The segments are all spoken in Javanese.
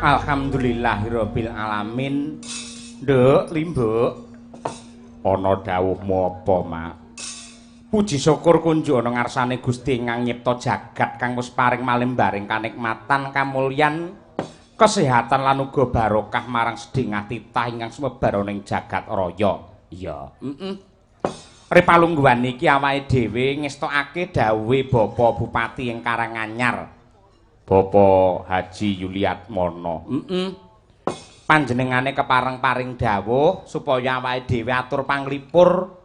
Alhamdulillahirabbil alamin. Nduk, Limbuk. Ana dawuhmu apa, Mak? Puji syukur kunjuk ana ngarsane Gusti ingkang nyipta jagat kang wis paring malembaring kanikmatan kamulyan kesehatan lan uga barokah marang sedengah titah ingkang sumebar ana ing jagat raya. Iya, heeh. Ripalungguhan iki awake dhewe ngestokake dawuhe Bapak Bupati ing Karanganyar. Bapak Haji Yuliatmono. Heeh. Panjenengane kepareng paring dawuh supaya awake dhewe atur panglipur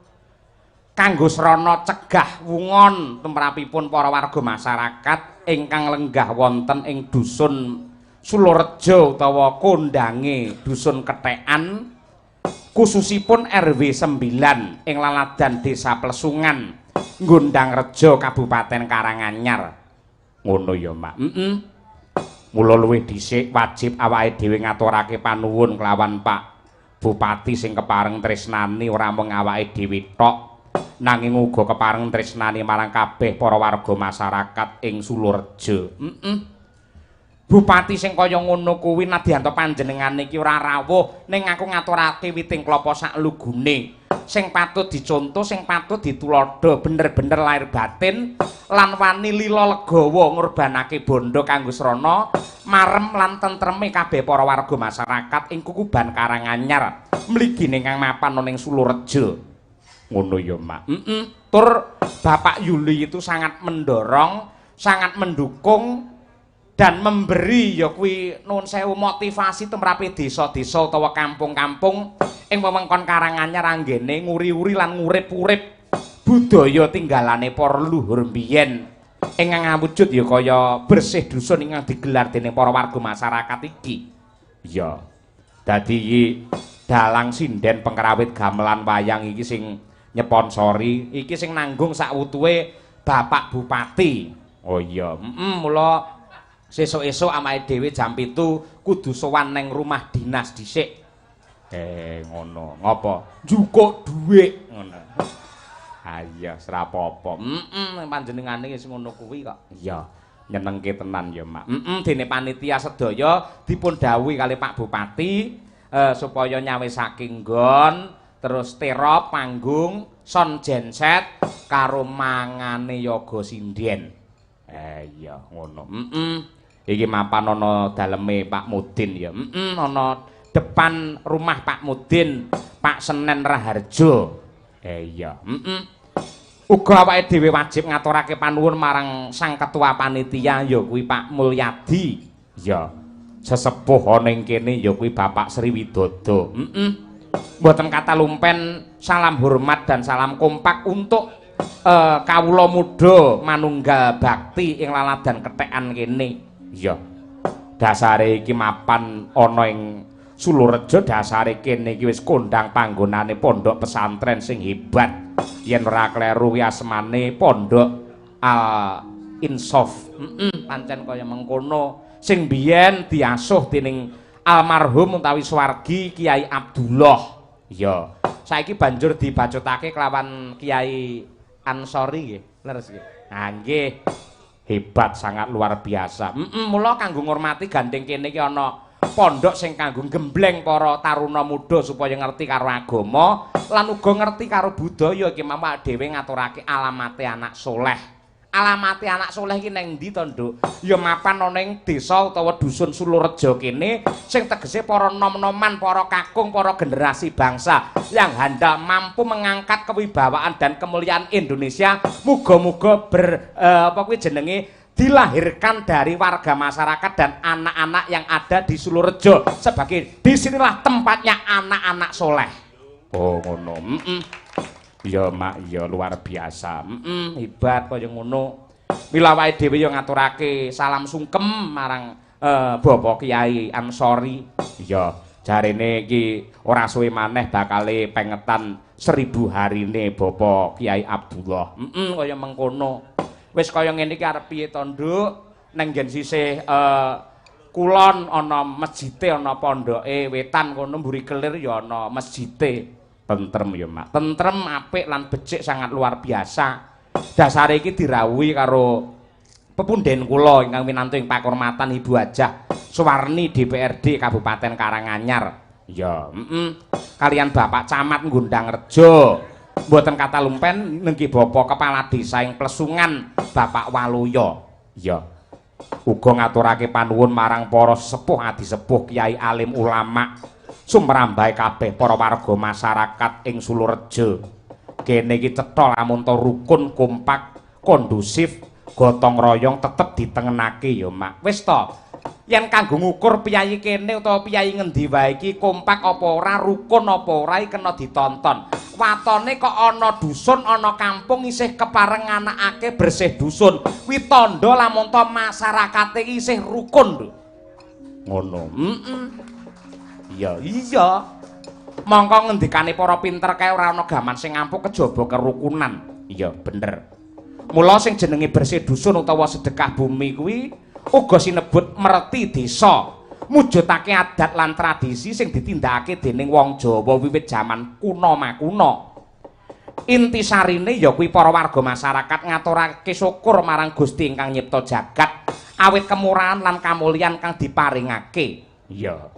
kanggo srana cegah wungon tumrapipun para warga masyarakat ingkang lenggah wonten ing dusun Sulorejo utawa kondange dusun Kethekan khususipun RW 9 ing laladan Desa Plesungan, Gondangrejo, Kabupaten Karanganyar. Ngono ya, Mak. Heeh. Mula luwih dhisik wajib awake dhewe ngaturake panuwun kelawan Pak Bupati sing kepareng tresnani ora mung awake dhewe tok, nanging uga kepareng tresnani marang kabeh para warga masyarakat ing Sulorejo. Heeh. Bupati sing kaya ngono kuwi nadyan to panjenengane iki ora rawuh, ning aku ngaturake witing klapa sak lugune. Sing patut dicontoh, sing patut dituladha, bener-bener lahir batin lan wani lila legawa ngorbanake bondo kanggo srana marem lan tentreme kabeh para warga masyarakat ing Kukuban Karanganyar mligine kang mapan ana ing Sulorejo. Ngono ya, Mak. Heeh. Tur Bapak Yuli itu sangat mendorong, sangat mendukung dan memberi ya kuwi nuwun sewu motivasi tumrape desa-desa utawa kampung-kampung ing wewengkon Karanganyar anggene nguri-uri lan ngurip-urip budaya tinggalane para leluhur mbiyen ingkang awujud ya kaya bersih dusun ingkang digelar dening para warga masyarakat iki. Iya. Dadi iki dalang sinden pengrawit gamelan wayang iki sing nyponsori, iki sing nanggung sakwutuhe Bapak Bupati. Oh iya, heeh, mula sesuk-esuk awake dhewe jam 7 kudu sowan neng rumah dinas dhisik. Ngono. Ngopo? Njukuk dhuwit ngono. Ha iya, ora apa-apa. Heeh, panjenengane wis ngono kuwi kok. Iya, nyenengke tenan ya, Mak. Heeh, dene panitia sedaya dipun dhawuhi kali Pak Bupati supaya nyawisake nggon, terus terop panggung, sound genset karo mangane yoga sinden. Iya, ngono. Heeh. Iki mapan ana daleme Pak Mudin ya. Heeh, ana depan rumah Pak Mudin, Pak Senen Raharjo. Iya, heeh. Uga awake dhewe wajib ngaturake panuwun marang sang ketua panitia ya kuwi Pak Mulyadi. Iya. Sesepuh ana ing kene ya kuwi Bapak Sri Widodo. Heeh. Mboten katalumpen salam hormat dan salam kompak untuk kawula muda manunggal bakti ing laladan Kethekan kene. Iya. Dasare iki mapan ana ing Sulorejo, dasare kene iki wis kondang panggonane pondok pesantren sing hebat. Yen ora kleru kuwi asmane Pondok Al Insaf. Heeh, pancen kaya mengkono. Sing biyen diasuh dening almarhum utawi swargi Kiai Abdullah. Iya. Saiki banjur dibacutake kelawan Kiai Ansori nggih. Leres nggih. Ha nggih. Hebat, sangat luar biasa. Heeh, mula kanggo ngurmati gandeng kene iki ana pondok sing kanggo gembleng para taruna muda supaya ngerti karo agama lan uga ngerti karo budaya. Iki awake dhewe ngaturake alamate anak soleh. Alamate anak soleh iki nang ndi to, Nduk? Ya mapan ana ing desa utawa dusun Sulorejo kene sing tegese para nom-noman, para kakung, para generasi bangsa yang handal mampu mengangkat kewibawaan dan kemuliaan Indonesia. Muga-muga apa kuwi jenenge dilahirkan dari warga masyarakat dan anak-anak yang ada di Sulorejo, sebagai disinilah tempatnya anak-anak soleh. Oh ngono. Heeh. Iya, Mak, iya luar biasa. Heeh, hebat kaya ngono. Mila awake dhewe ya ngaturake salam sungkem marang Bapak Kiai Ansori. Iya, jarene iki ora suwe maneh bakale pengetan 1000 harine Bapak Kiai Abdullah. Heeh, kaya mengkono. Wis kaya ngene iki arep piye to, Nduk? Neng nggen sisih Kulon ana masjide, ana pondoke, wetan kono mburi kelir ya ana masjide. Tentrem ya, Mak. Tentrem, apik lan becik sangat luar biasa. Dasare iki dirawuhi karo pepunden kula ingkang winantu ing pakurmatan Ibu Hajah Suwarni DPRD Kabupaten Karanganyar. Ya, Kalian Bapak Camat Gondangrejo. Mboten katalumpen nengki Bapak Kepala Desa ing Plesungan, Bapak Waluyo. Ya. Uga ngaturake panuwun marang para sesepuh adi sepuh, kiai, alim, ulama, sumrambahe kabeh para warga masyarakat ing Sulurejo. Kene iki cetha lamun to rukun, kompak, kondusif, gotong royong tetep ditengenake ya, Mak. Wis to. Yen kanggo ngukur piyayi kene utawa piyayi ngendi wae iki kompak apa ora, rukun apa ora, iki kena ditonton. Watone kok ana dusun, ana kampung isih kepareng nganakake bersih dusun. Kuwi tandha lamun to masyarakate iki isih rukun lho. Ngono. Iya, iya. Mongko ngendikane para pinter kae ora ana gaman sing ampuh kejaba kerukunan. Iya, bener. Mula sing jenenge bersih dusun utawa sedekah bumi kuwi uga sinebut merti desa, mujudake adat lan tradisi sing ditindakake dening wong Jawa wiwit jaman kuna makuna. Intisarine ya kuwi para warga masyarakat ngaturake syukur marang Gusti ingkang nyipta jagat awit kemurahan lan kamulyan kang diparingake. Iya.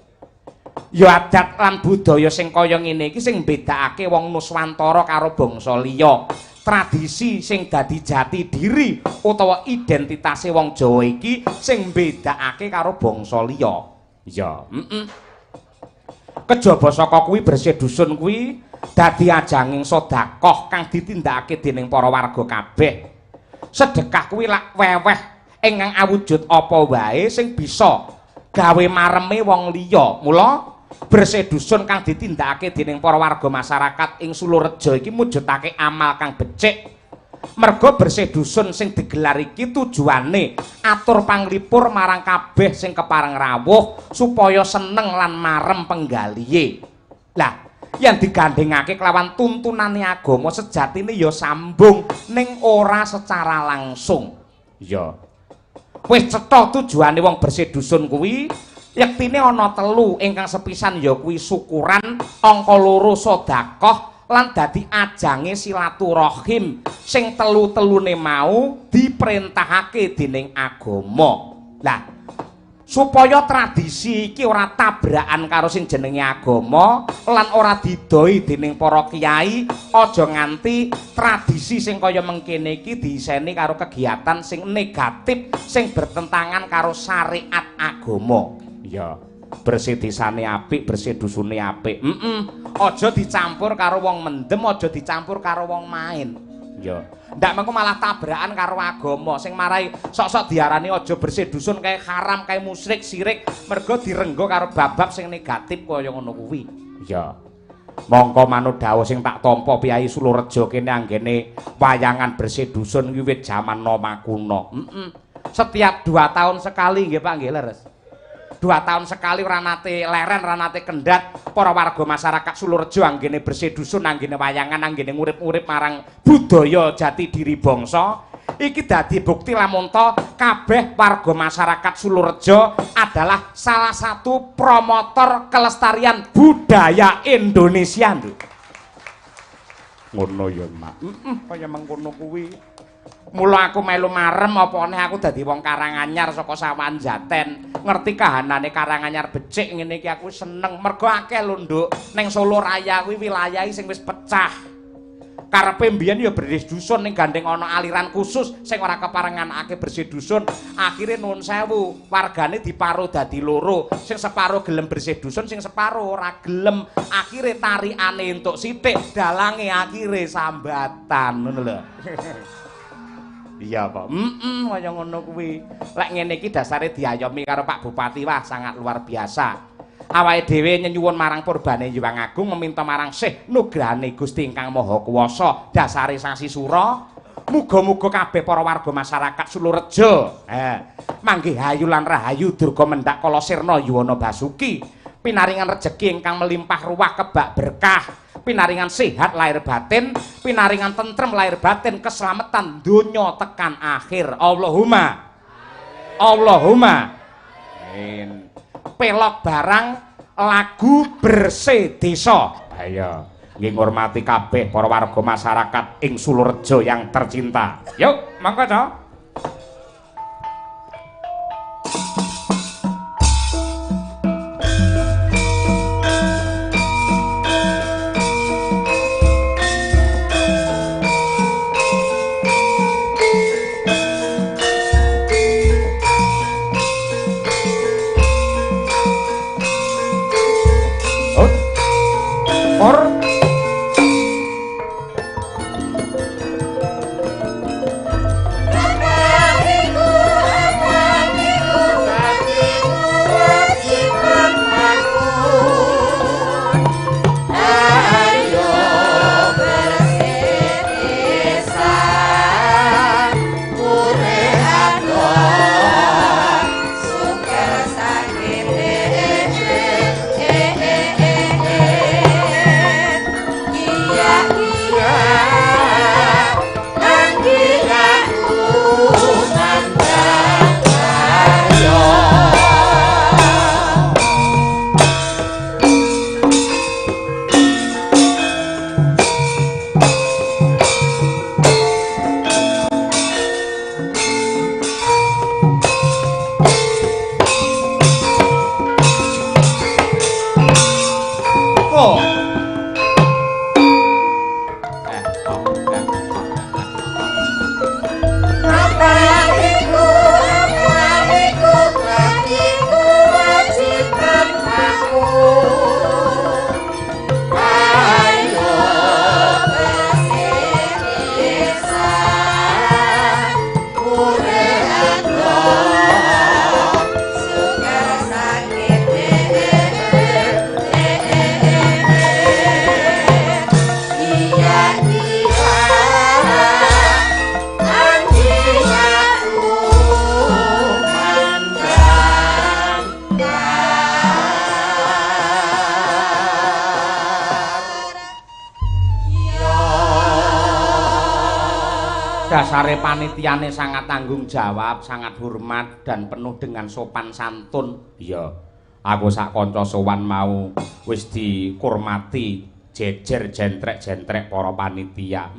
Ya adat lan budaya sing kaya ngene iki sing mbedakake wong Nuswantara karo bangsa liya. Tradisi sing dadi jati diri utawa identitase wong Jawa iki sing mbedakake karo bangsa liya. Iya, Kejaba saka kuwi bersih dusun kuwi dadi ajanging sedekah kang ditindakake dening para warga kabeh. Sedekah kuwi lak weweh ingkang awujud apa wae sing bisa gawe mareme wong liya. Mula bersih dusun kang ditindakake dening para warga masyarakat ing Sulurejo iki mujudake amal kang becik. Merga bersih dusun sing digelar iki tujuane atur panglipur marang kabeh sing kepareng rawuh supaya seneng lan marem penggalihe. Lah, yen digandhengake kelawan tuntunane agama sejatine ya sambung ning ora secara langsung. Iya. Wis cetha tujuane wong bersih dusun kuwi yektine ana telu, ingkang sepisan ya kuwi syukuran, angka loro sedekah lan dadi ajange silaturahim sing telu-telune mau diperintahake dening agama. Lah, supaya tradisi iki ora tabrakan karo sing jenenge agama lan ora didoi dening para kiai, aja nganti tradisi sing kaya mengkene iki diiseni karo kegiatan sing negatif sing bertentangan karo syariat agama. Ya, bersih desane apik, bersih dusune apik. Aja dicampur karo wong mendem, aja dicampur karo wong main. Ya. Ndak mengko malah tabrakan karo agama sing marai sok-sok diarani aja bersih dusun kae haram, kae musyrik, sirik, mergo direnggo karo bab-bab sing negatif kaya ngono kuwi. Ya. Mongko manut dawuh sing tak tampa piyayi Sulurejo kene anggene wayangan bersih dusun wiwit jaman Noma kuno. Setiap 2 tahun sekali nggih Pak nggih leres. 2 tahun sekali ora nate leren, ora nate kendhat para warga masyarakat Sulurejo anggene bersih dusun, anggene wayangan, anggene ngurip-urip marang budaya jati diri bangsa. Iki dadi bukti lamun to kabeh warga masyarakat Sulurejo adalah salah satu promotor kelestarian budaya Indonesia, Nduk. Ngono ya, Mak. Kaya mengkono kuwi. Mula aku melu marem apa neh aku dadi wong Karanganyar saka Sawan Jaten. Ngerti kahanane Karanganyar becik ngene iki aku seneng. Mergo akeh lho, Nduk. Ning Solo Raya kuwi wilayah sing wis pecah. Karepe mbiyen ya bersih dusun ning gandeng ana aliran khusus sing ora keparenganake bersih dusun. Akhire nuwun sewu, wargane diparo dadi loro. Sing separo gelem bersih dusun, sing separo ora gelem. Akhire tarikane entuk sithik, dalange akhire sambatan, ngono lho. Iya, Pak. Kaya ngono kuwi. Lek ngene iki dasare diayomi karo Pak Bupati, wah sangat luar biasa. Awake dhewe nyenyuwun marang purbane Hyang Agung meminta marang Sih nugrahane Gusti ingkang Maha Kuwasa dasare sasi sura. Muga-muga kabeh para warga masyarakat Sulurejo, manggih hayu lan rahayu durga mendhak kala sirna yuwana basuki, pinaringan rejeki ingkang melimpah ruwah kebak berkah, pinaringan sehat lahir batin, pinaringan tentrem lahir batin, keselamatan donya tekan akhir. Allahumma. Allahumma. Amin. Pelok barang lagu Bersih Desa. Ayo, nggih ngurmati kabeh para warga masyarakat ing Sulurejo yang tercinta. Yuk, monggo to. Dasare panitiane sangat tanggung jawab, sangat hormat dan penuh dengan sopan santun. Iya, aku sak kanca sowan mau wis dikurmati jejer jentrek-jentrek para panitia.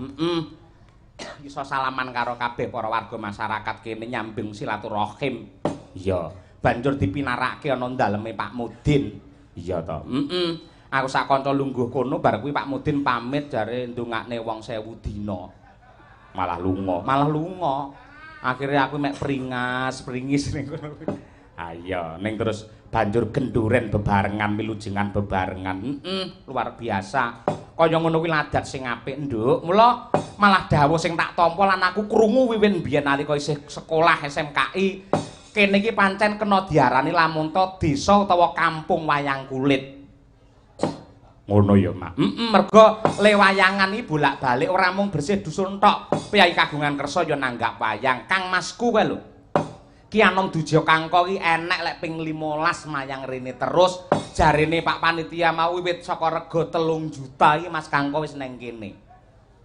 Iso salaman karo kabeh para warga masyarakat kene nyambung silaturahim. Iya, banjur dipinarake ana daleme Pak Mudin. Iya to. Aku sak kanca lungguh kono bar kuwi Pak Mudin pamit jare ndongakne wong 1000 dina. Malah lunga, malah lunga. Akhirnya aku mek pringas, pringis ning kono kuwi. Ha iya, ning terus banjur genduren bebarengan, milujengan bebarengan. Luar biasa. Kaya ngono kuwi adat sing apik, Nduk. Mula malah dawuh sing tak tampa lan aku krungu wiwit biyen nalika isih sekolah SMKI. Kene iki pancen kena diarani lamun ta desa utawa kampung wayang kulit. Ngono ya, Mak. Mergo le wayangan iki bolak-balik ora mung bersih dusun tok. Piyai kagungan kersa ya nanggap wayang. Kang Masku kae lho. Ki Anom Dujo Kangko iki enek lek ping 15 mayang rene terus. Jarene Pak Panitia mau wiwit saka rega 3 juta iki Mas Kangko wis neng kene.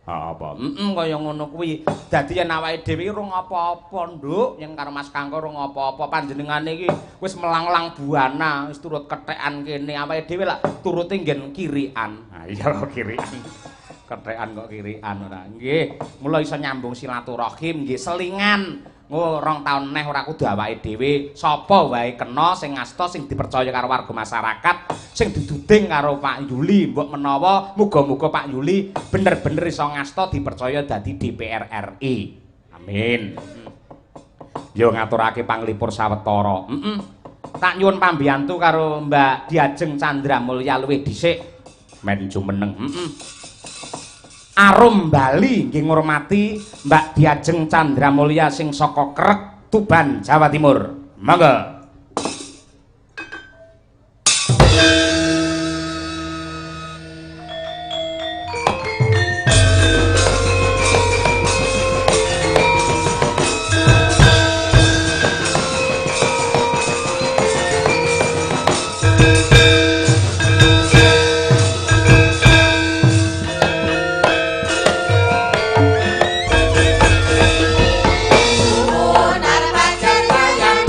Ha apa? Kaya ngono kuwi. Dadi yen awake dhewe rung apa-apa, Nduk, yen karo Mas Kangko rung apa-apa, panjenengane iki wis melanglang buana, wis turut kethekan kene. Awake dhewe lak turute nggen kirian. Ha iya kok kirian. Kethekan kok kirian ora. Nggih, mula iso nyambung silaturahim, nggih selingan. Engko 2 taun neh ora kudu awake dhewe, sapa wae kena sing ngasta sing dipercaya karo warga masyarakat, sing diduding karo Pak Yuli, mbok menawa muga-muga Pak Yuli bener-bener iso ngasta dipercaya dadi DPR RI. Amin. Yo ngaturake panglipur sawetara. Tak nyuwun pambiyantu karo Mbak Diajeng Candra Mulya luwih dhisik men jumeneng. Arum Bali nggih ngurmati Mbak Diajeng Candra Mulya sing saka Krek, Tuban, Jawa Timur. Monggo. Lunar pancen wayang.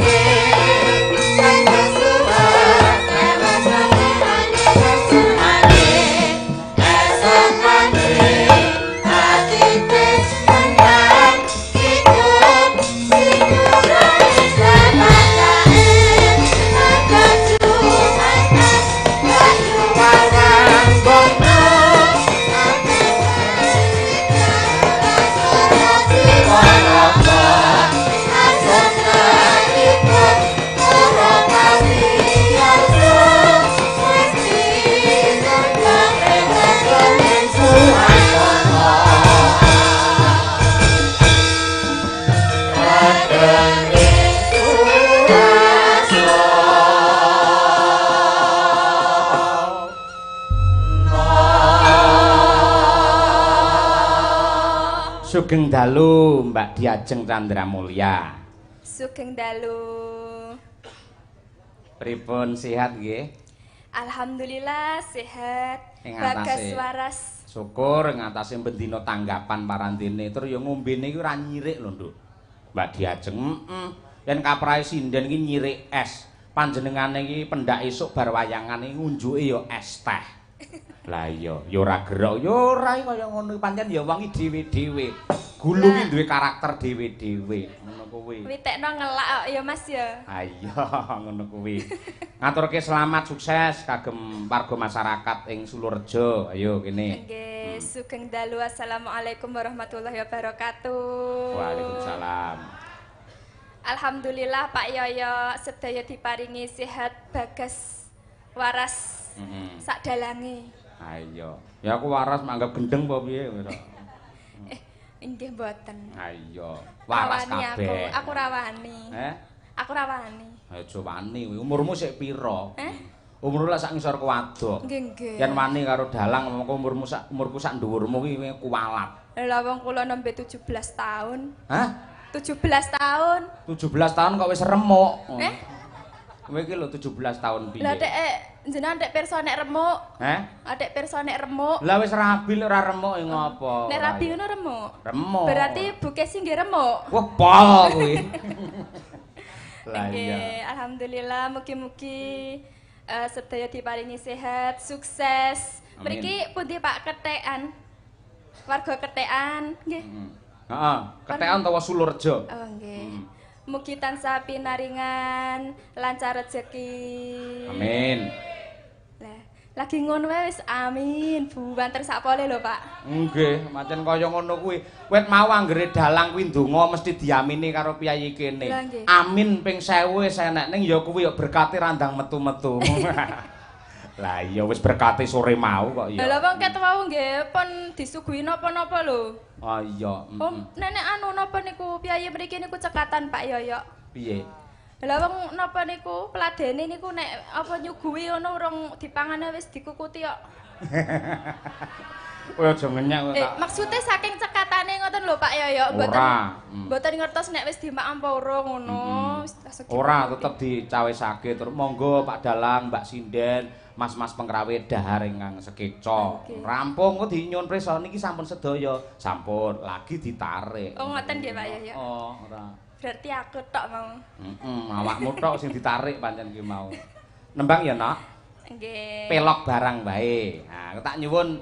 Sugeng dalu Mbak Diajeng Candra Mulya. Sugeng dalu. Pripun sehat nggih? Alhamdulillah sehat. Bagas waras. Syukur ngatasé bendina tanggapan parandene tur ya ngombene iki ora nyirik lho, Nduk. Mbak Diajeng, heeh. Yen kaprahe sinden iki nyirik es. Panjenengane iki pendak esuk bar wayangan iki ngunjuke ya es teh. Lah iya, ya ora gerok, ya ora kaya ngono pancen ya wong iki dhewe-dhewe. Gulu ki duwe karakter dhewe-dhewe, ngono kuwi. Witekno ngelak kok ya Mas ya. Ha iya, ngono kuwi. Ngaturke selamat sukses kagem warga masyarakat ing Sulurejo. Ayo kene. Nggih, sugeng dalu. Assalamualaikum warahmatullahi wabarakatuh. Waalaikumsalam. Alhamdulillah Pak Yoyo sedaya diparingi sehat bagas waras. Sak dalange. Ha iya. Ya aku waras manggap gendeng apa piye ngono. Nggih mboten. Ha iya, waras kabeh. Aku rawani. Aku rawani. Aja wani kuwi. Umurmu sik pira? Umurmu lak sak ngisor kuwadok. Nggih, nggih. Yen wani karo dalang mongko umurmu sak umurku sak dhuwurmu kuwi kuwalat. Lah wong kula nembe 17 tahun. Hah? 17 tahun. 17 tahun kok wis remuk. Kowe iki lho 17 tahun piye? Lah dek jenengan dek pirsa nek remuk. Heh? Adek pirsa nek remuk. Lah wis rabi lek ora remuk ya ngopo? Nek rabi ngono remuk. Remuk. Berarti Bu Kesi nggih remuk. Wah, pol kuwi. Lah iya. Alhamdulillah mugi-mugi sedaya diparingi sehat, sukses. Mriki pundi Pak Ketekan? Warga Ketekan nggih. Heeh, Ketekan utawa Sulurejo. Oh nggih. Mugi tansah pinaringan, lancar rezeki. Amin. Lah, lagi ngono wae wis amin. Buwanter sakpole lho, Pak. Nggih, pancen kaya ngono kuwi. Wit mau anggere dalang kuwi ndonga mesti diamini karo piyayi kene. Amin ping 1000 wis enek ning ya kuwi ya berkate randang metu-metu. Lah iya wis berkate sore mau kok ya. Lah wong ket wau nggih pun disuguhi napa-napa lho. Oh iya. Oh nenek anu napa niku piyayi mriki niku cekatan Pak Yoyo. Piye? Lah wong napa niku peladene niku nek apa nyuguhi ngono urung dipangane wis dikukuti kok. Kowe aja ngenyek kok tak. Maksude saking cekatane ngoten lho Pak Yoyo, mboten mboten ngertos nek wis dimakan apa urung ngono. Ora, tetep dicawesake terus monggo Pak Dalang, Mbak Sinden, mas-mas pengrawit dahar ingkang sekeca. Rampung kok dinyuwun prisa niki sampun sedaya. Sampun, lagi ditarik. Oh ngoten nggih Pak Yoyo. Oh, ora. Berarti aku tok mau. Heeh, awakmu tok sing ditarik pancen ki mau. Nembang ya, Nok? Nggih. Pelok barang wae. Nah, tak nyuwun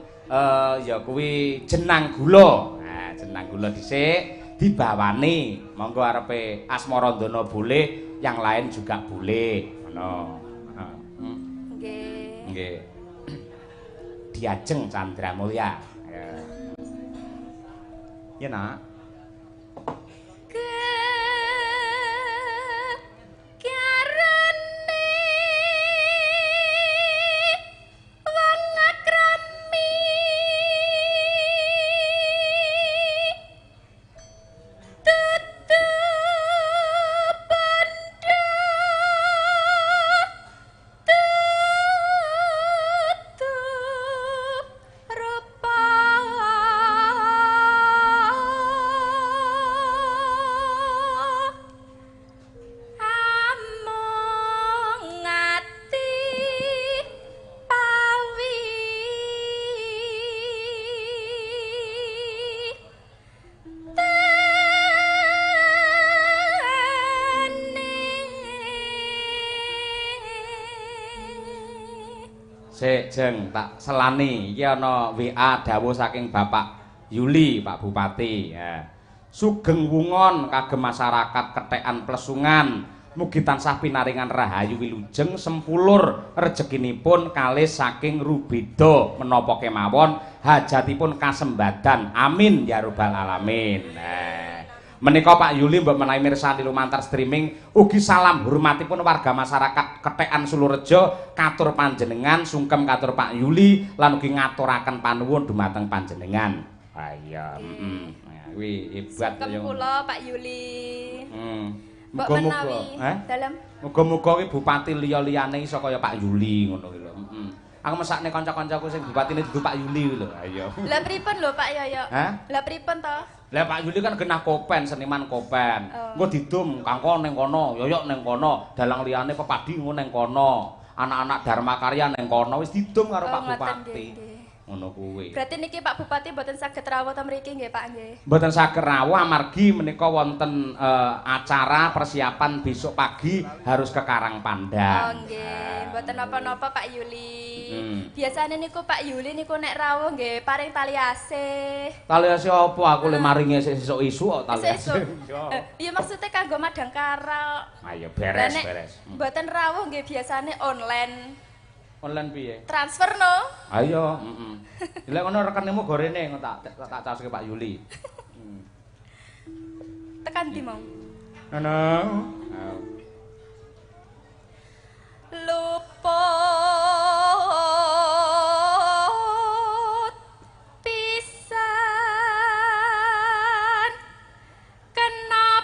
ya kuwi jenang gula. Nah, jenang gula dhisik dibawani. Monggo arepe Asmarandana boleh, yang lain juga boleh. Ngono. Heeh. Nggih. Nggih. Diajeng Candra Mulya. Ya. Ya, Nak. Sik jeng tak selani iki ana WA dawuh saking Bapak Yuli Pak Bupati ya. Sugeng wungon kagem masyarakat Ketekan Plesungan mugi tansah pinaringan rahayu wilujeng sempulur rejekinipun kalih saking rubeda menapa kemawon hajatipun kasembadan amin ya rabbal alamin. Nah, menika Pak Yuli mbok menawi mirsani lumantar streaming ugi salam hormatipun warga masyarakat Ketekan Sulurejo katur panjenengan sungkem katur Pak Yuli lan ugi ngaturaken panuwun dumateng panjenengan. Ha iya, heeh. Kuwi hebat ya. Sungkem kula Pak Yuli. Mbok menawi dalem. Muga-muga kuwi bupati liya-liyane iso kaya Pak Yuli ngono kuwi lho. Heeh. Aku mesakne kanca-kancaku sing bupatine dudu Pak Yuli lho. Ha iya. Lah pripun lho Pak Yoyo? Hah? Lah pripun to? Lah Pak Yuli kan genah kopen, seniman kopen. Engko didum kangko ning kono, yoyok ning kono, dalang liyane pepadi ngono ning kono. Anak-anak Dharma Karya ning kono wis didum karo Pak Bupati. Ngono kuwi. Berarti niki Pak Bupati mboten saged rawuh ta mriki nggih Pak nggih? Mboten saged rawuh amargi menika wonten acara persiapan besok pagi harus ke Karangpandan. Oh nggih, mboten napa-napa Pak Yuli. Biasane niku Pak Yuli niku nek rawuh nggih paring tali asih. Tali asih apa? Aku le maringe sesuk isuk kok tali asih. Iya maksudnya kanggo madangkara. Ayo beres beres. Mboten rawuh nggih biasane online. Online piye? Transfer no. Ayo, heeh. Lek ngono rekeningmu go rene tak caoske Pak Yuli. Tekan ndi mau? Ngono. Luput pisan kena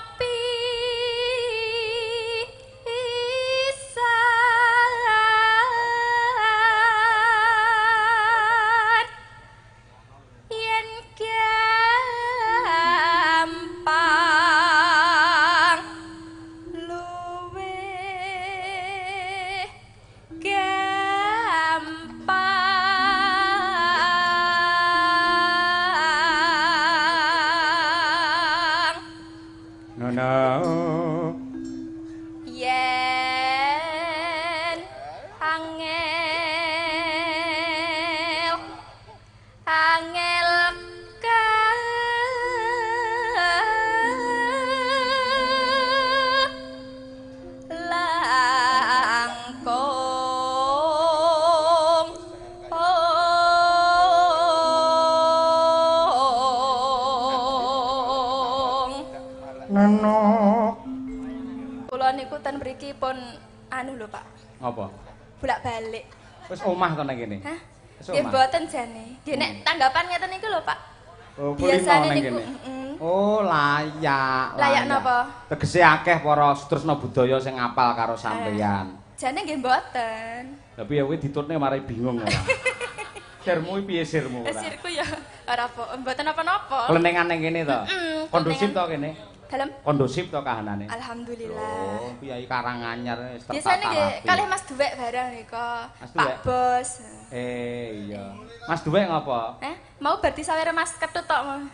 yen angel angel langkung Neno. Kula niku ten mriki pun anu lho Pak. Ngapa? Bolak-balik. Wis omah to nang kene. Hah? Nggih mboten jane. Nggih nek tanggapan ngeten niku lho Pak. Oh, biasane niku. Oh, layak. Layak napa? Tegese akeh para sutresna budaya sing ngapal karo sampeyan. Jane nggih mboten. Lah piye kuwi ditutne marai bingung ora. Sirmu piye sirmu ora? Sirku ya ora apa, mboten napa-napa. Klenengan ning kene to. Kondusif to kene? Dalem? Kondusif to kahanane? Alhamdulillah. Oh, piyai Karanganyar wis tertata. Biasane nggih kalih Mas Duwek barang nika. Pak Bos. Iya. Mas Duwek ngapa? Mau bar disawer Mas Ketut tok.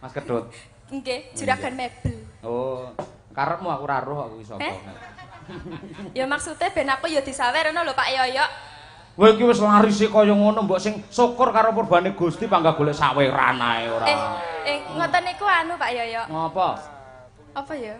Mas Ketut. Nggih, juragan mebel. Oh, karepmu aku ora roh aku iso apa. Ya maksudnya ben aku ya disawer ngono lho Pak Yoyok. Kowe iki wis larise kaya ngono mbok sing syukur karo purbane Gusti panggah golek saweran ae ora. Ngoten niku anu Pak Yoyok. Ngapa? Apa ya?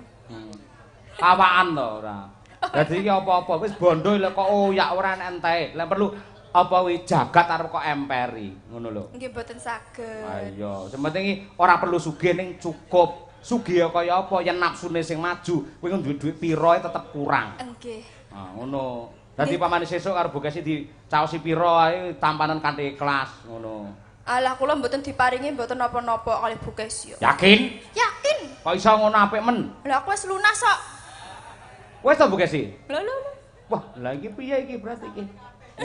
Kawaan to ora. Dadi iki apa-apa wis bondo lek kok oyak ora enek entehe. Lek perlu apa kuwi jagat arep kok emperi ngono lho. Nggih mboten saged. Ha iya, sing penting iki ora perlu sugih ning cukup. Sugih kaya apa yen nafsune sing maju, kowe duwe dhuwit pira tetep kurang. Nggih. Ha ngono. Dadi pamane sesuk karo Bukesi dicaosi pira ae tampanan kanthi ikhlas ngono. Alah kula mboten diparingi mboten napa-napa kalih Bu Kesi. Yakin? Yakin. Kok iso ngono apik men? Lah aku wis lunas kok. Wis to Bu Kesi? Lho lho. Wah, lah iki piye iki berarti iki?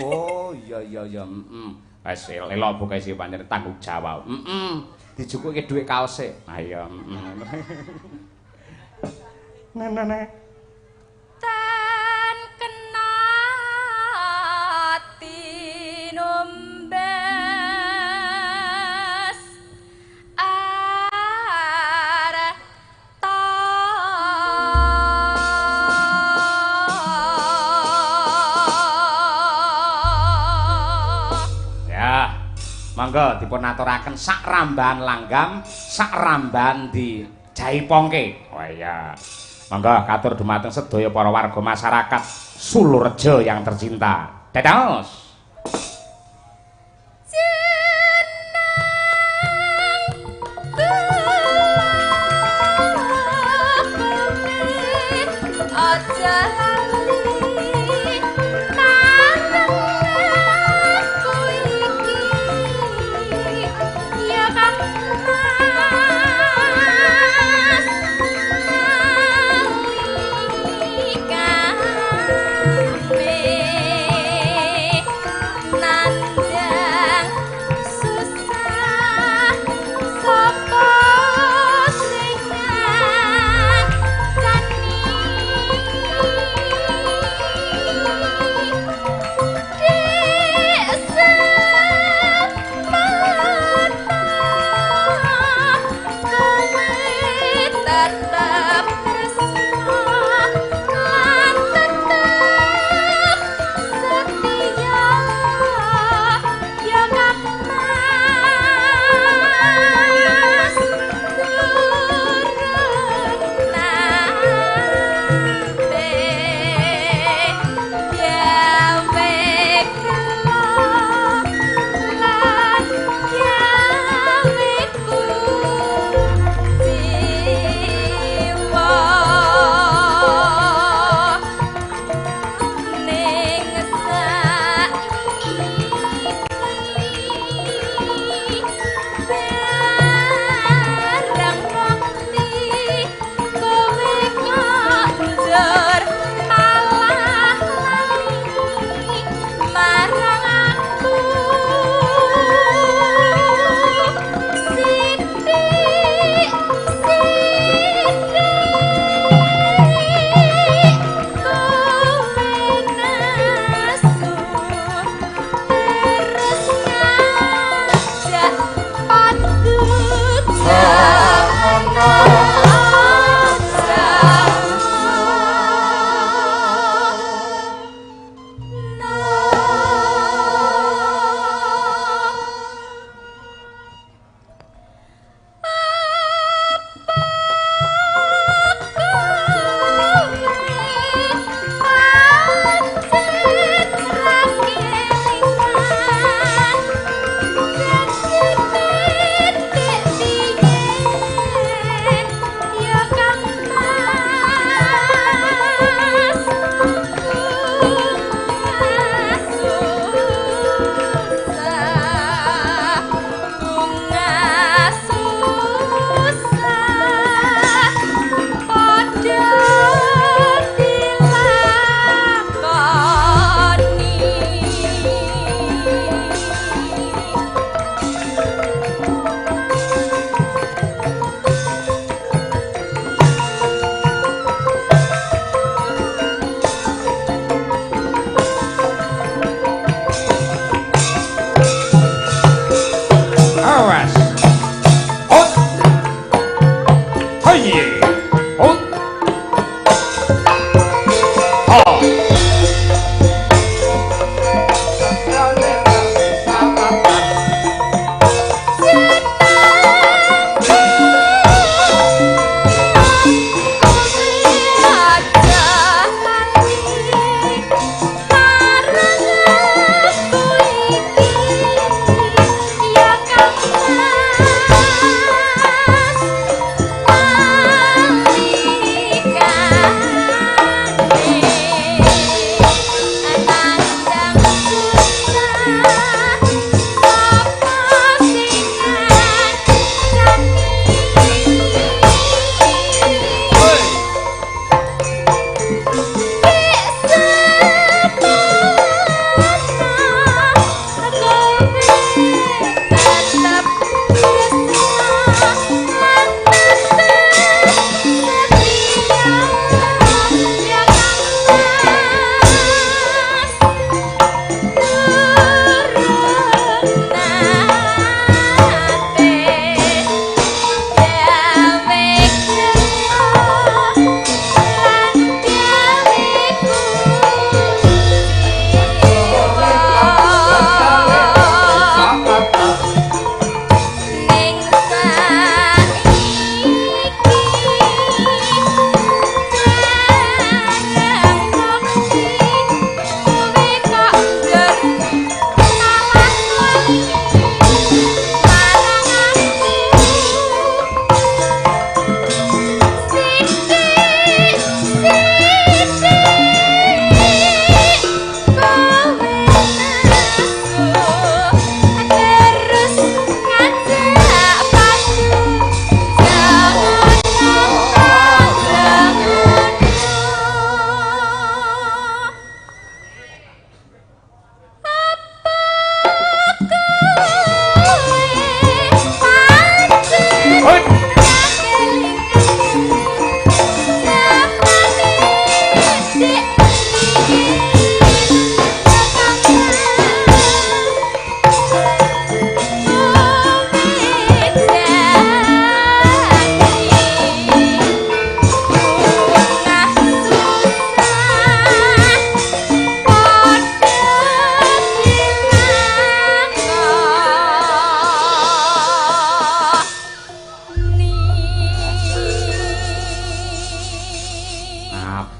Oh, iya iya iya, heeh. Wis elok Bu Kesi pancen tanggung jawab. Heeh. Dijukuke dhuwit kaose. Ha iya, heeh. Nene. Tan kena tinumbas Monggo dipun aturaken sak rambahan langgam, sak rambahan di jaipongke. Oh iya. Monggo katur dumateng sedaya para warga masyarakat Sulurejo yang tercinta. Dados. Aja.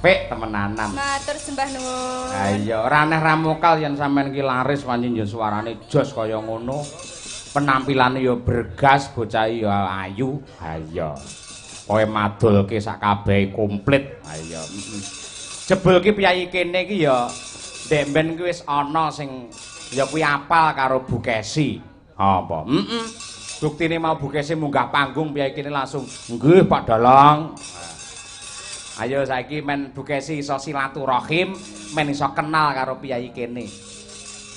Apik temenanan. Matur sembah nuwun. Ha iya, ora aneh ramokal yen sampean ki laris pancen ya suarane jos kaya ngono. Penampilane ya bergas, bocah ya ayu. Ha iya. Kowe madulke sak kabehe komplit. Ha iya. Jebul ki piyayi kene ki ya ndek mben ki wis ana sing ya kuwi apal karo Bu Kesi. Apa? Heeh. Buktine mau Bu Kesi munggah panggung piyayi kene langsung, "Nggih, Pak Dalang." Ayo saiki men Bu Kesi iso silaturahim, men iso kenal karo piyayi kene.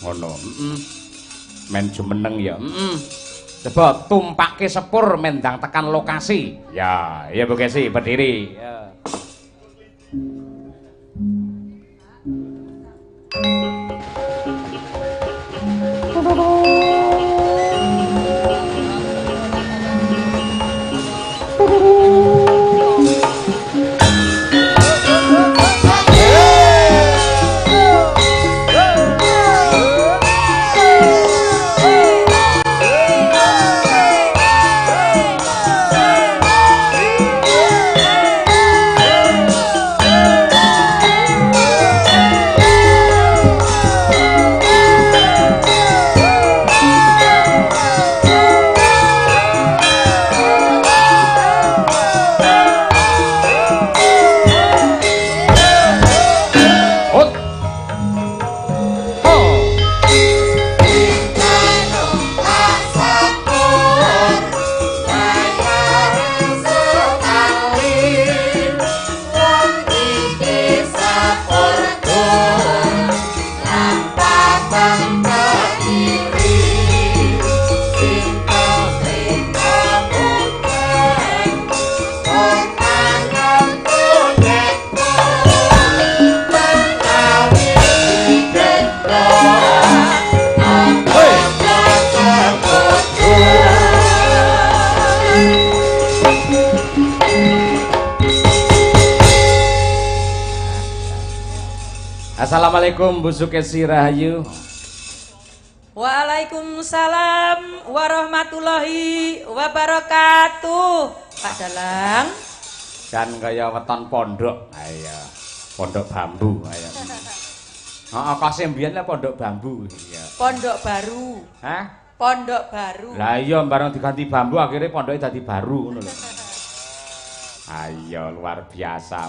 Ngono. Heeh. Men jumeneng ya. Heeh. Coba tumpake sepur mendang tekan lokasi. Ya, iya Bu Kesi berdiri. Ya. Assalamualaikum Bu Sukesi Rahayu. Waalaikumsalam warahmatullahi wabarakatuh. Pak Dalang. Dan kaya weton pondok. Ayo, pondok bambu. Ayo. Heeh, kose mbiyen lah pondok bambu. Iya. Pondok baru. Hah? Pondok baru. Lah iya bareng diganti bambu akhirnya pondoknya dadi baru ngono lho. Ayo luar biasa.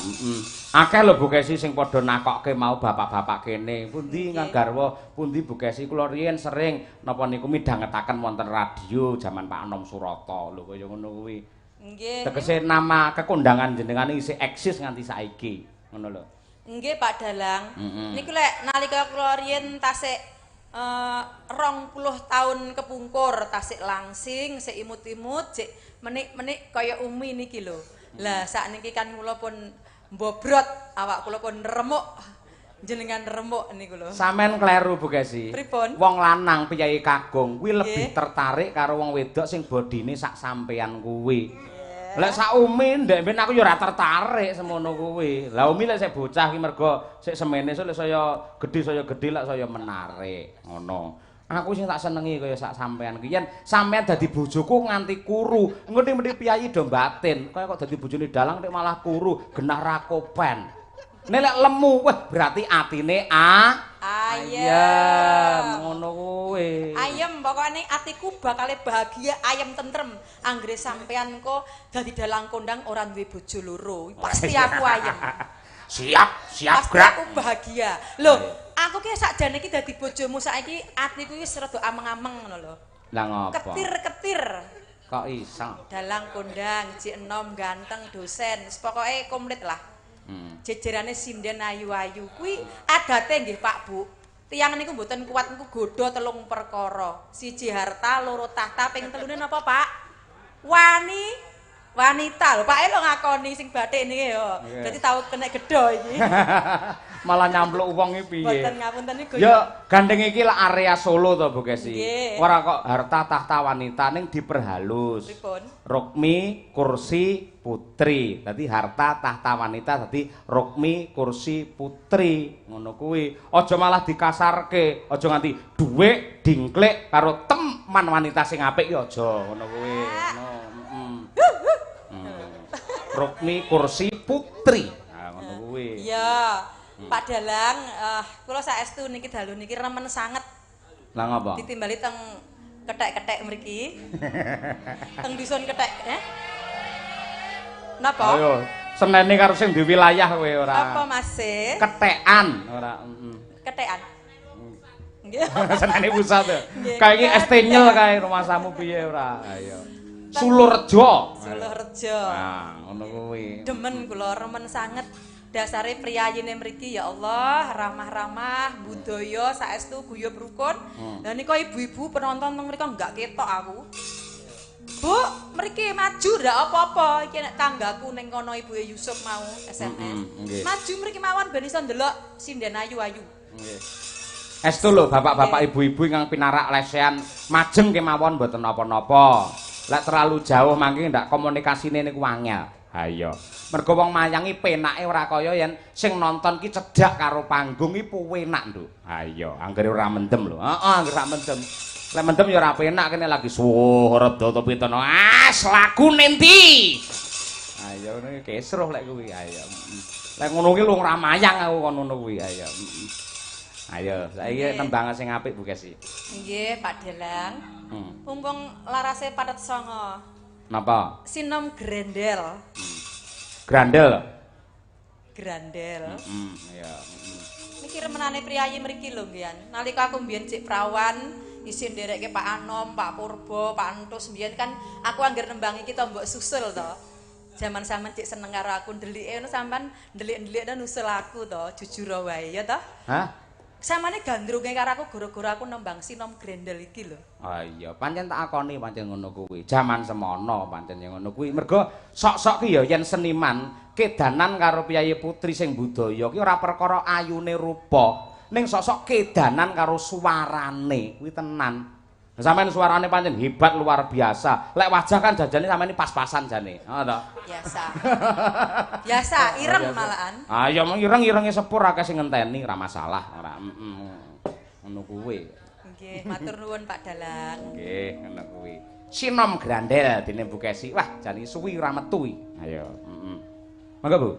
Akeh lho Bu Kesi sing padha nakokke mau bapak-bapak kene. Pundi ngagarwa, pundi Bu Kesi kula riyen sering napa niku midhangetaken wonten radio jaman Pak Anom Surata. Lho kaya ngono kuwi. Nggih. Tegese nama kekondangan jenengan isih eksis nganti saiki. Ngono lho. Nggih Pak Dalang. Niku lek nalika kula riyen tasik 20 tahun kepungkur tasik langsing, sik imut-imut, sik menik-menik kaya Umi niki lho. Lah sakniki kan kula pun mbobrot, awak kula pun remuk. Jenengan remuk niku lho. Sampeyan kleru Bu Kesi. Pripun? Wong lanang piyayi kakung kuwi lebih tertarik karo wong wedok sing bodine sak sampeyan kuwi. Lek sak Umi ndek mben aku ya ora tertarik semono kuwi. Lah Umi lek sik bocah ki mergo sik semene sok lek saya gedhe lek saya menarik ngono. Aku sing tak senengi kaya sak sampean ki. Yen sampean dadi bojoku nganti kuru, engko mesti piyayi do batin. Kaya kok dadi bojone dalang nek malah kuru, genah ra kopen. Nek lek lemu, wah berarti atine ayem ngono kuwi. Ayem pokokne atiku bakale bahagia, ayem tentrem. Anggere sampean kok dadi dalang kondang ora duwe bojo loro, pasti aku ayem. Siap, siap pasti gerak. Aku bahagia. Lho, aku ki sakjane iki dadi bojomu saiki atiku wis rada ameng-ameng ngono lho. Lah ngopo? Ketir-ketir. Kok iso? Dalang kondang, jek enom, ganteng, dosen, pokoke komplit lah. Jejerane sinden ayu-ayu kuwi adate nggih Pak Bu. Tiyang niku mboten kuat niku godha telung perkara. Siji harta, loro tahta, ping telune napa Pak? Wanita lho Pak e lho ngakoni sing bathik niki ya. Dadi tau kena gedha iki. Malah nyampluk wong iki piye? Mboten ngapunten niku. Ya gandeng iki lak area Solo to Bu Kesi. Ora kok harta tahta wanita ning diperhalus. Pripun? Rukmi, kursi, putri. Dadi harta tahta wanita dadi rukmi, kursi, putri. Ngono kuwi. Aja malah dikasarke, aja nganti dhuwit dingklik karo teman wanita sing apik ya aja ngono kuwi. Ngono. Rukmi, kursi, putri. Nah, ngono kuwi. Iya. Pak Dalang, kula saestu niki dalu niki remen sanget. Lah ngapa? Ditimbali teng kethek-kethek mriki. Teng dusun kethek, eh? Napa? Ayo, senene karo sing di wilayah kowe ora. Apa Mas? Kethekan ora, Kethekan. Nggih. Senene pusat. Kae iki es tenyel kae rumasamu piye ora? Ayo. Sulurejo. Sulurejo. Nah, ngono kuwi. Demen kula remen sanget. Dasare priyayine mriki ya Allah, ramah-ramah, budaya saestu guyub rukun. Lah nika ibu-ibu penonton teng mriko enggak ketok aku. Bu, mriki maju ndak apa-apa. Iki nek tanggaku ning kono ibuke Yusuf mau SMS. Maju mriki mawon ben iso ndelok sinden ayu-ayu. Nggih. Estu lho bapak-bapak ibu-ibu ingkang pinarak lesehan majeng kemawon mboten napa-napa. Lek terlalu jauh mangke ndak komunikasine niku angel. Ha iya. Mergo wong mayangi penake ora kaya yen sing nonton ki cedhak karo panggung iki penak, Nduk. Ha iya, anggere ora mendem lho. Heeh, anggere ora mendem. Lek mendem ya ora penak kene lagi suwuh reda to pitono. Ah, lagu nendi? Ha iya ngono iki kesruh lek kuwi. Ha iya. Lek ngono ki lho ora mayang aku kon ngono kuwi. Ha iya. Ayo, saiki nembang sing apik Bu Kesi. Nggih, Pak Dalang. Mumpung larase pathet songo. Napa? Sinom Grendel. Grandel. Grandel. Iya. Niki remenane priyayi mriki lho nggih. Nalika aku mbiyen cek prawan, isin nderekke Pak Anom, Pak Purbo, Pak Entus mbiyen kan aku angger nembang iki to mbok susul to. Jaman sampean cek seneng karo aku ndelike ngono sampean ndelik-ndelikne nusul aku to, jujur wae ya to. Hah? Samane gandrunge karo aku gara-gara aku nembang Sinom Grendel iki lho. Ah iya, pancen tak akoni pancen ngono kuwi. Jaman semono pancen ya ngono kuwi. Mergo sok-sok ki ya yen seniman kedanan karo piyayi putri sing budaya ki ora perkara ayune rupa, ning sok-sok kedanan karo suarane kuwi tenan. Sampeyan suarane pancen hebat luar biasa. Lek wajah kan jajane sampeyan pas-pasan jane. Heeh to. Biasa. Biasa, ireng malahan. Ah ya ireng-irenge sepur akeh sing ngenteni ora masalah, ora. Ngono kuwi. Nggih, matur nuwun Pak Dalang. Nggih, ngono kuwi. Sinom Grandel dene Bu Kesi. Wah, jane suwi ora metu iki. Ayo, heeh. Monggo, Bu.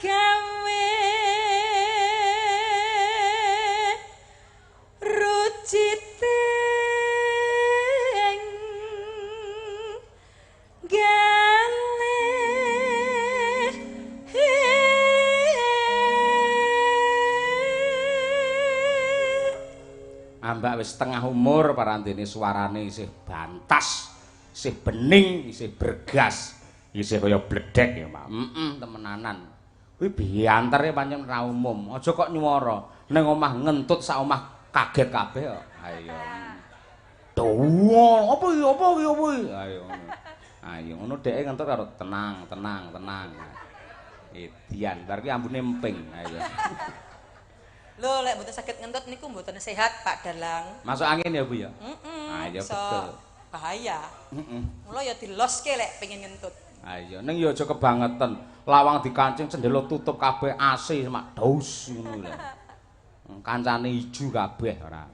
Agawe Piyambak wis setengah umur parandene suarane isih bantas, isih bening, isih bergas, isih kaya bledek ya, Mak. Heeh, temenanan. Kuwi biantere pancen ra umum. Aja kok nyuwara ning omah ngentut sak omah kaget kabeh kok. Ayo. Dawa, apa iki? Apa iki? Apa iki? Ayo. Ayo ngono dheke ngentut karo tenang, tenang, tenang. Edian, bar ki ambune emping. Ayo. Lho, lek mboten saged ngentut niku mboten sehat, Pak Dalang. Masuk angin ya, Bu ya? Heeh. Ayo betul. Bahaya. Heeh. Mula ya diloske lek pengen ngentut. Ayo, ning ya aja kebangetan. Lawang dikancing, cendela tutup kabeh, AC mak daus ngono lho. Kancane iju kabeh ora.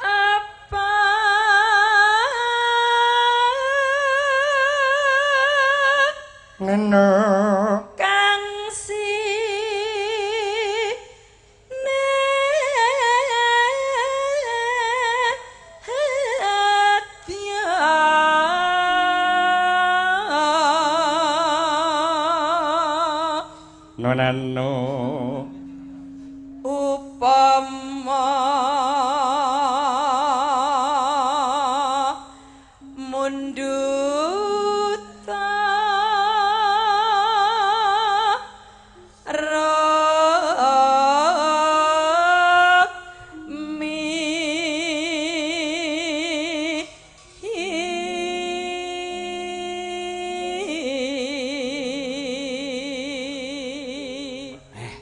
Apa Ngene. Kang si Nonano upama munduta rukmi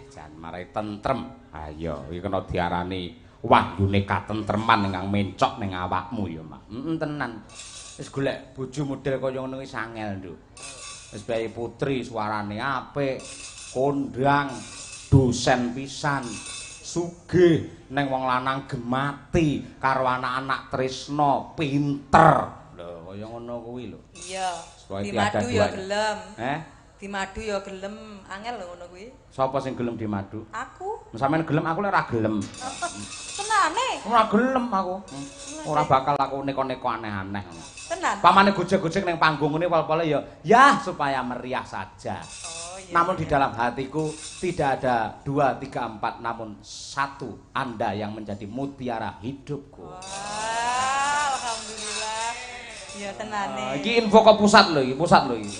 Jan marai tentrem. Ayo, iki kena diarani wahyune katentreman ingkang mencok ning awakmu ya, Mak. Heeh, tenan. Wis golek bojo model kaya ngono wis angel, Nduk. Wis bae putri suarane apik, kondang, dosen pisan, sugih, ning wong lanang gemati karo anak-anak tresna, pinter. Lho, kaya ngono kuwi lho. Iya. Supaya tiada Dimadu ya duanya. gelem. Eh? Dimadu ya gelem, angel lho ngono kuwi. Sapa sing gelem dimadu? Aku. Sampeyan gelem, aku lek ora gelem. Tenane. Ora gelem aku. Ora bakal aku neko-neko aneh-aneh. Tenan. Pamane gojek-gojek ning panggung ngene pol-pole ya, ya supaya meriah saja. Oh iya. Namun di dalam hatiku tidak ada 2, 3, 4, namun 1 Anda yang menjadi mutiara hidupku. Wah, alhamdulillah. Ya tenane. Iki info ke pusat lho iki, pusat lho iki.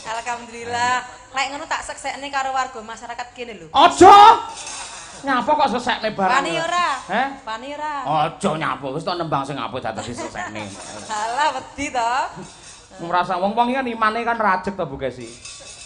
Alhamdulillah. Lek ngono tak seksekne karo warga masyarakat kene lho. Aja. Nyapa kok sesekne barang. Wani ora? Heh? Wani ora? Aja nyapa, wis tok nembang sing apik dadi sesekne. Halah wedi to. Ngrasa wong-wong iki kan imane kan rajek to Bu Kesi.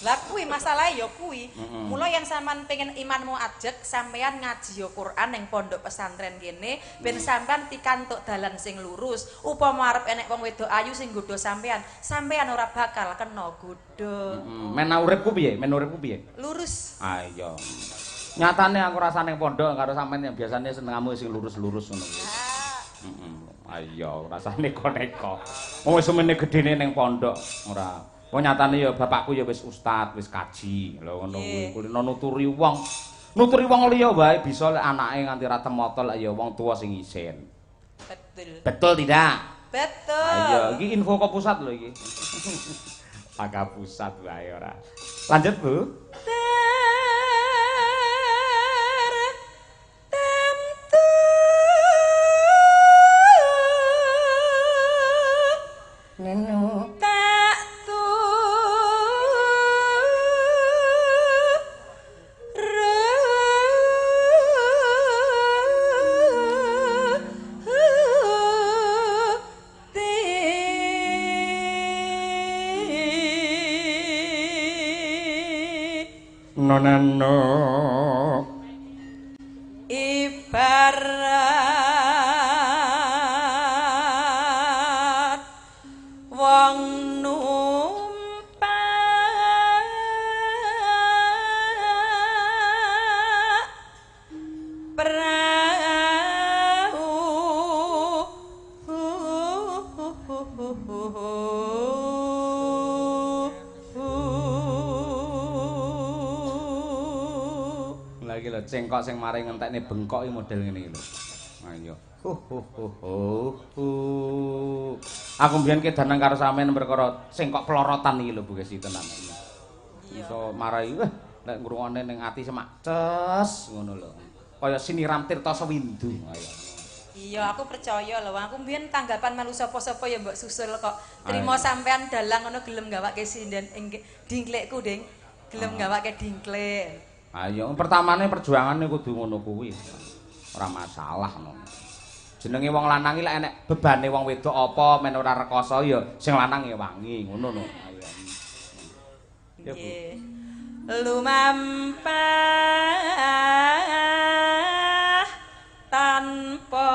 Lah kuwi masalahe ya kuwi. Mula yen sampean pengen imanmu ajeg, sampean ngaji ya Quran ning pondok pesantren kene, ben sampean pikantuk dalan sing lurus. Upama arep enek wong wedok ayu sing nggodha sampean, sampean ora bakal kena godha. Men uripku piye? Men uripku piye? Lurus. Ayo. Nyatane aku rasane ning pondok karo sampean yang biasane senengamu sing lurus-lurus ngono kuwi. Heeh. Ayo rasane neko-neko. Wong wis semene gedene ning pondok ora. Wong nyatane ya bapakku ya wis ustad, wis kaji. Lho ngono kuwi kulino nuturi wong. Nuturi wong liya wae bisa lek anake nganti ra temata lek ya wong tuwa sing isin. Betul. Betul tidak? Betul. Ayo, iki info ke pusat lho iki. Pak pusat wae ora. Lanjut, Bu. Neno. Tak Nonano ibarat wong numpak prau. Lha iki lho cengkok sing mari ngentekne bengkok iki model ngene iki lho. Ayo. Ho ho ho ho ho. Aku mbiyen kedanan karo sampean perkara sing kok plorotan iki lho Bu Kesi tenan. Iso marai weh nek ngrungokne ning ati semak ces ngono lho. Kaya siniram tirta sewindu. Ayo. Iya, aku percaya lho. Aku mbiyen tanggapan melu sapa-sapa ya mbok susul kok. Trimo sampean dalang ngono gelem gawake sinden ing dingklikku, Ding. Gelem gawake dingklik. Ayo, pertamane perjuangane kudu ngono kuwi. Ora masalah no. Jenenge wong lanang iki lek enek bebane wong wedok apa men ora rekoso ya sing lanang ya wangi ngono no. Ayo. Ya, Bu. Lumampah tanpa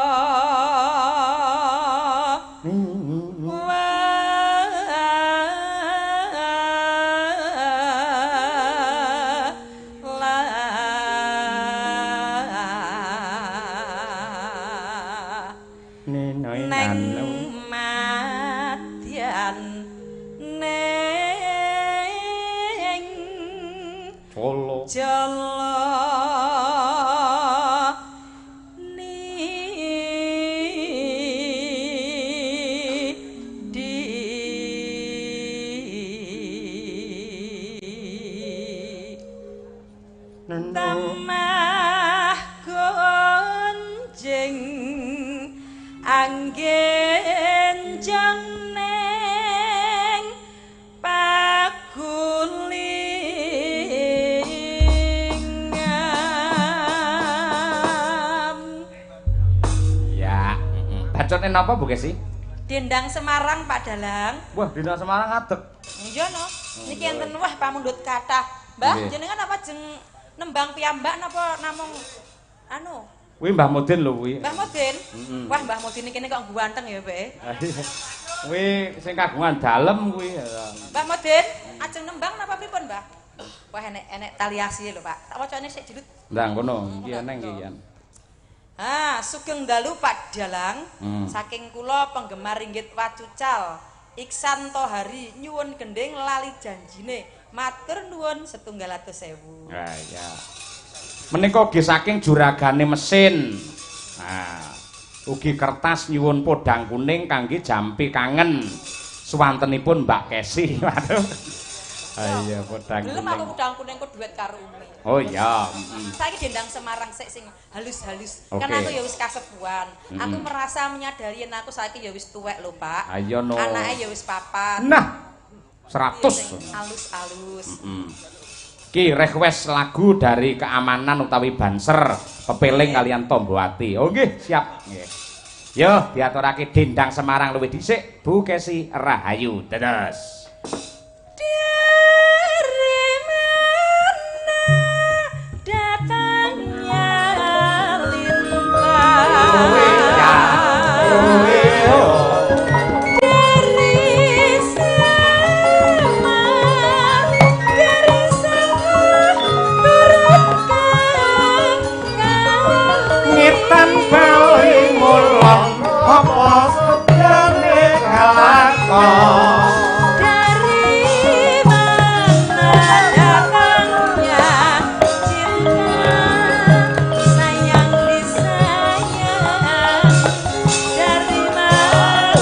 tamah gonjing anggen jeng neng pagulingan. Ya, bacotne napa Bu Kesi? Dendang Semarang Pak Dalang. Wah, dendang Semarang ngadeg. Iya no. Niki enten wah pamundhut kathah. Mbah, jenengan apa jeng nembang piyambak napa namung anu? Kuwi Mbah Mudin lho kuwi. Mbah Mudin? Wah, Mbah Mudin kene kok ganteng ya, Mbak. Kuwi sing kagungan dalem kuwi. Mbah Mudin, ajeng nembang napa pripun, Mbah? Wah, enek tali asih lho, Pak. Tak wacane sik dilut. Ndang kono, iki eneng iki yen. Ah, sugeng dalu Pak Dalang. Saking kula penggemar ringgit wacucal. Iksan Tohari nyuwun gending lali janjine. Matur nuwun 1.000.000. Ah iya. Menika ugi saking juragane mesin. Nah, ugi kertas nyuwun podang kuning kangge jampi kangen. Suwantenipun Mbak Kesi. Waduh. Ah iya podang kuning. Gelem aku podang kuning kok duet karo Umi. Oh iya. Saiki dendang Semarang sik sing halus-halus. Kan aku ya wis kasepuhan. Aku merasa menyadari yen aku saiki ya wis tuwek lho, Pak. Ayo no. Anake ya wis papat. Nah. 100 halus-halus. Ki request lagu dari keamanan utawi Banser pepeling kalian Tombo Ati. Oh nggih, siap. Nggih. Yo diaturake dendang Semarang luwih dhisik Bu Kesi Rahayu. Dados. Dari mana datangnya lintang? Dari mana datangnya cinta, sayang disayang. Dari mana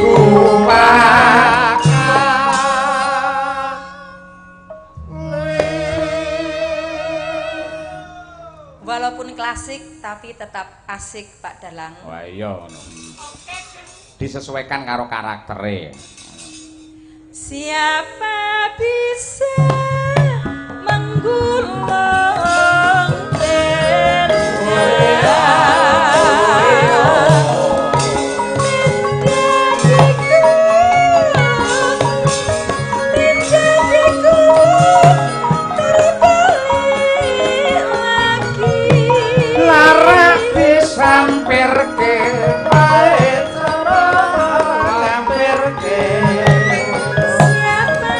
turun ke hati. Walaupun klasik tapi tetap asik Pak Dalang. Wah iya ngono. Disesuaikan karo karaktere. Siapa bisa menggulung menjadiku terbalik lagi. Lara disampirke wae cara sampirke. Siapa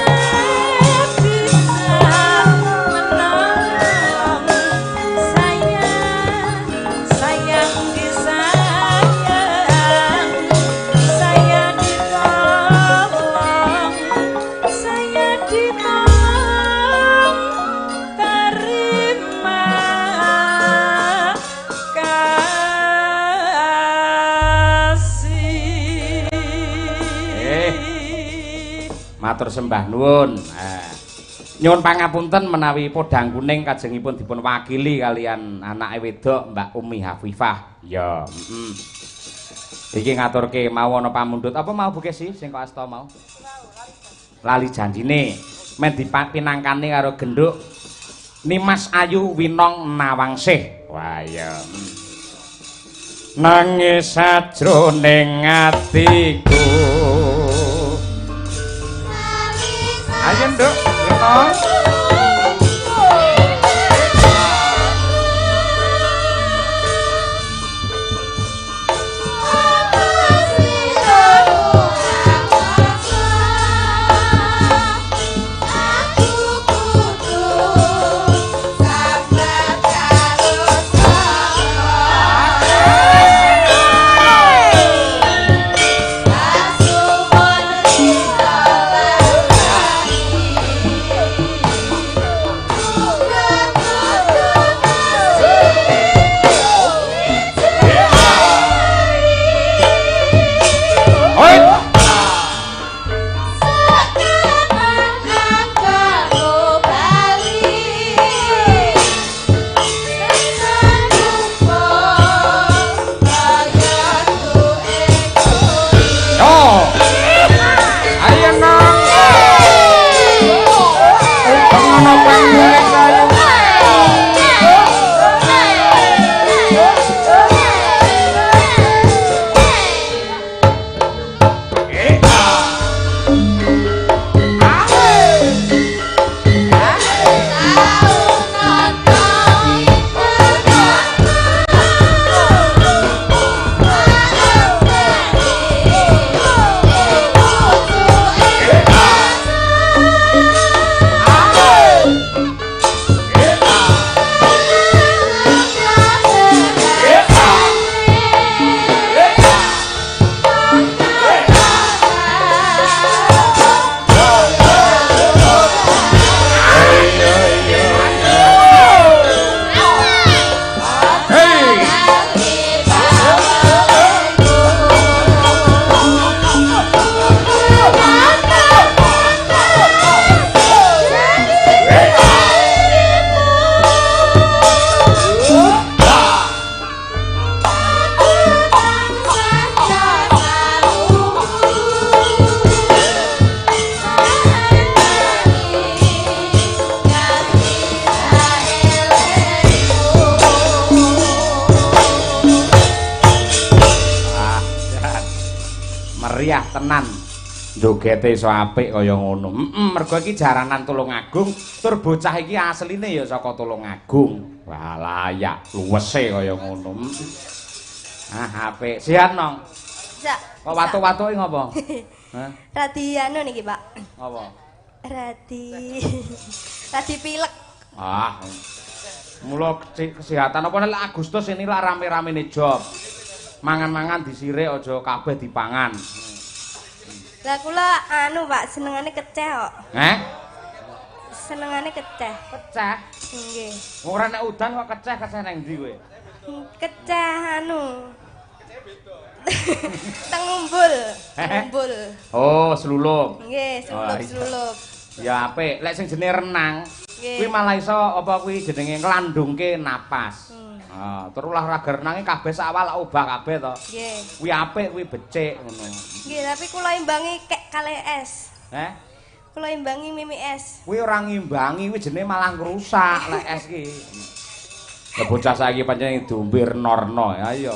bisa Matur sembah nuwun. Nyuwun pangapunten menawi podang kuning kajengipun dipun wakili kalian anake wedok Mbak Umi Hafifah. Ya, heeh. Iki ngaturke mau ana pamundhut apa mau Bu Kesi sing kok asta mau? Lali janjine men dipinangkane karo genduk Nimas Ayu Winong Nawangsih. Wah iya. Nangis sajroning atiku. Ayo nduk, Winong. Tenan jogete iso apik kaya ngono. Heeh, mergo iki jaranan Tulungagung, tur bocah iki asline ya saka Tulungagung. Wah, layak luwese kaya ngono. Ah, apik. Sehat, Nong? Bisa. Kok watuk-watuke ngopo? Hah? Radi anu niki, Pak. Apa? Radi pilek. Ah. Mula kesehatan apa nek Agustus ini lak rame-ramene job. Mangan-mangan disirik aja kabeh dipangan. Lah kula anu Pak, senengane keceh kok. Heh? Senengane keceh. Keceh? Nggih. Ora nek udan kok keceh, keceh nang ndi kowe? Keceh anu. Keceh beda. Teng umbul. Umbul. Oh, selulup. Nggih, selulup-selulup. Ya apik, lek sing jenenge renang, kuwi malah iso apa kuwi jenenge nglandungke napas. Ah, terus olahraga renange kabeh sak awal obah kabeh to. Nggih. Kuwi apik, kuwi becik ngono. Nggih, tapi kula imbangi kek kalih es. Heh? Kula imbangi mimi es. Kuwi ora ngimbangi, kuwi jenenge malah ngrusak lek es ki. Lah bocah saiki pancen diombe renorno, ayo.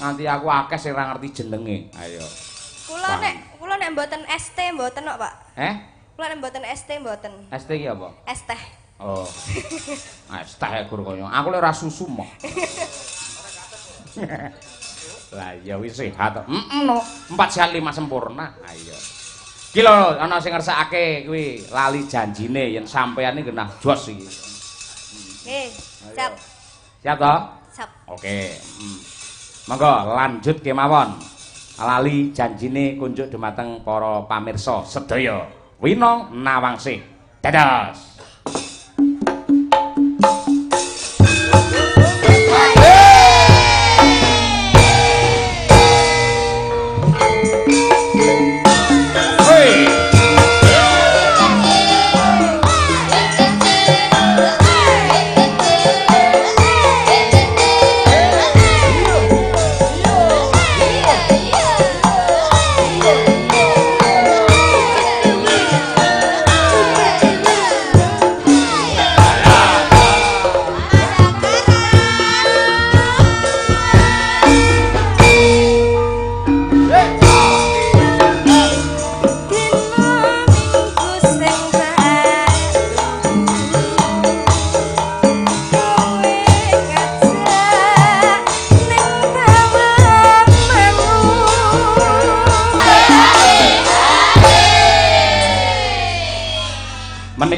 Nganti aku akeh sing ora ngerti jenenge. Ayo. Kula nek mboten ST mboten kok, Pak. Heh? Kula nek mboten ST mboten. ST ki apa? Es teh. Oh. Es teh gur kaya. Aku lek ora susu moh. Lah ya wis sehat. Heeh no. 4 sehat 5 sempurna. Ayo. Ki lho ana sing ngersakake kuwi lali janjine yen sampeyan iki genah jos iki. Nggih, siap. Siap to? Siap. Oke. Monggo lanjut kemawon. Lali janjine kunjuk dumateng para pamirsa sedaya. Winong Nawangsih. Dados. Hey!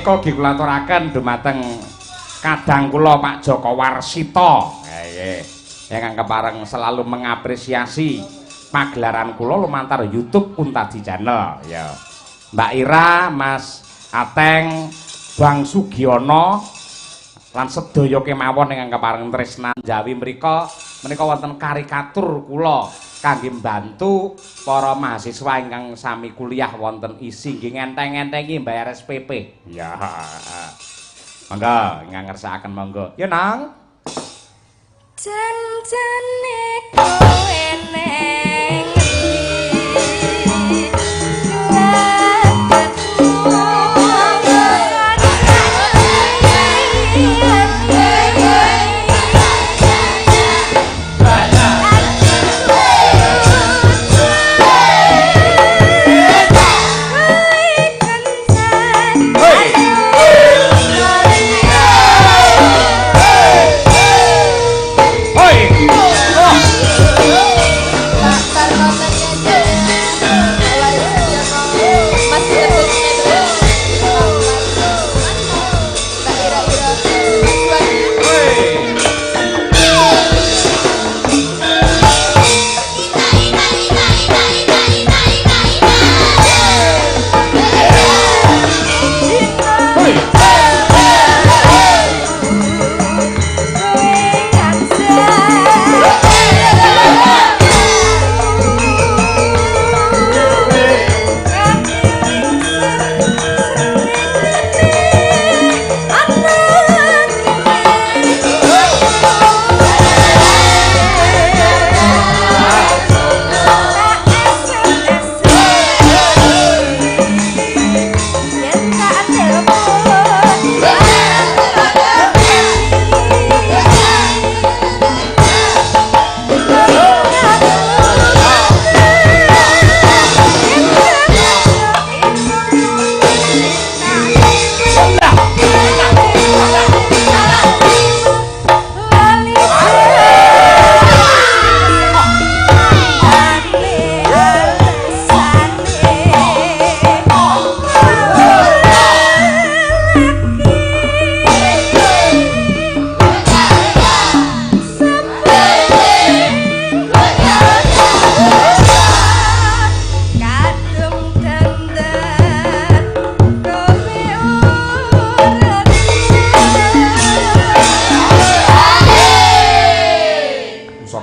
Menika ugi kula aturaken dumateng kadang kula Pak Joko Warsita. Nggih. Ingkang kepareng selalu mengapresiasi pagelaran kula lumantar YouTube Kuntadi Channel. Ya. Mbak Ira, Mas Ateng, Bang Sugiono lan sedaya kemawon ingkang kepareng tresnan Jawi mriku menika wonten karikatur kula kangge mbantu para mahasiswa ingkang sami kuliah wonten ISI nggih ngenteng-entengi mbayar SPP. Ya. Monggo ingkang ngersakaken monggo. Ya Nang. Jan-jane kowe neng ngendi?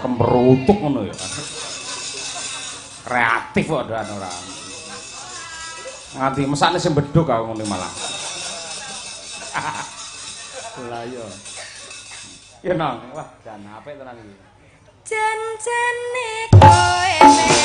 Kemrutuk ngono ya. Kreatif kok ndak ora. Nganti mesakne sing bedhug aku ngono malah. Lah iya. Ya Nang, wah jan apik tenan iki. Jan-jane kowe neng.